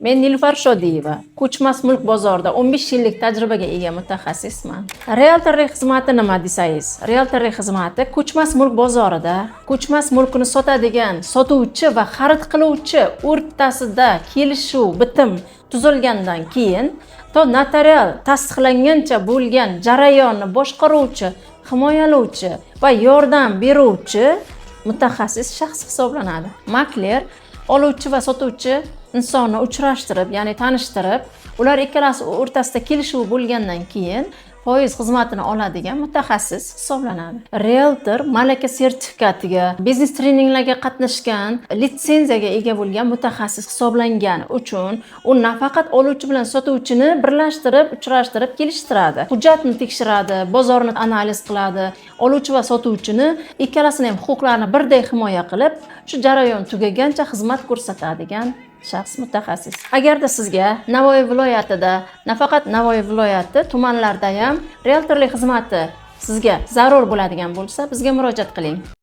Men Nilufar Shodiyeva, ko'chmas mulk bozorida 15 yillik tajribaga ega mutaxassisman. Rieltorlik xizmati nima desangiz, rieltorlik xizmati ko'chmas mulk bozorida ko'chmas mulkini sotadigan sotuvchi va xarid qiluvchi o'rtasida kelishuv, bitim tuzilgandan keyin to notarial tasdiqlangancha bo'lgan jarayonni boshqaruvchi, himoyalovchi va yordam beruvchi mutaxassis shaxs hisoblanadi. Makler oluvchi va sotuvchi insonni uchrashtirib, ya'ni tanishtirib, ular ikkalasi o'rtasida kelishuv bo'lgandan keyin foiz xizmatini oladigan mutaxassis hisoblanadi. Rieltor malaka sertifikatiga, biznes treninglarga qatnashgan, litsenziyaga ega bo'lgan mutaxassis hisoblangani uchun u nafaqat oluvchi bilan sotuvchini birlashtirib, uchrashtirib kelishtiradi. Hujjatni tekshiradi, bozorni analiz qiladi, oluvchi va sotuvchini ikkalasini ham huquqlarini birdek himoya qilib, shu jarayon tugagancha xizmat ko'rsatadigan shaxs, mutaxassis. Agarda sizga Navoiy viloyatida, nafaqat Navoiy viloyati tumanlarida ham rieltorlik xizmati sizga zarur bo'ladigan bo'lsa, bizga murojaat qiling.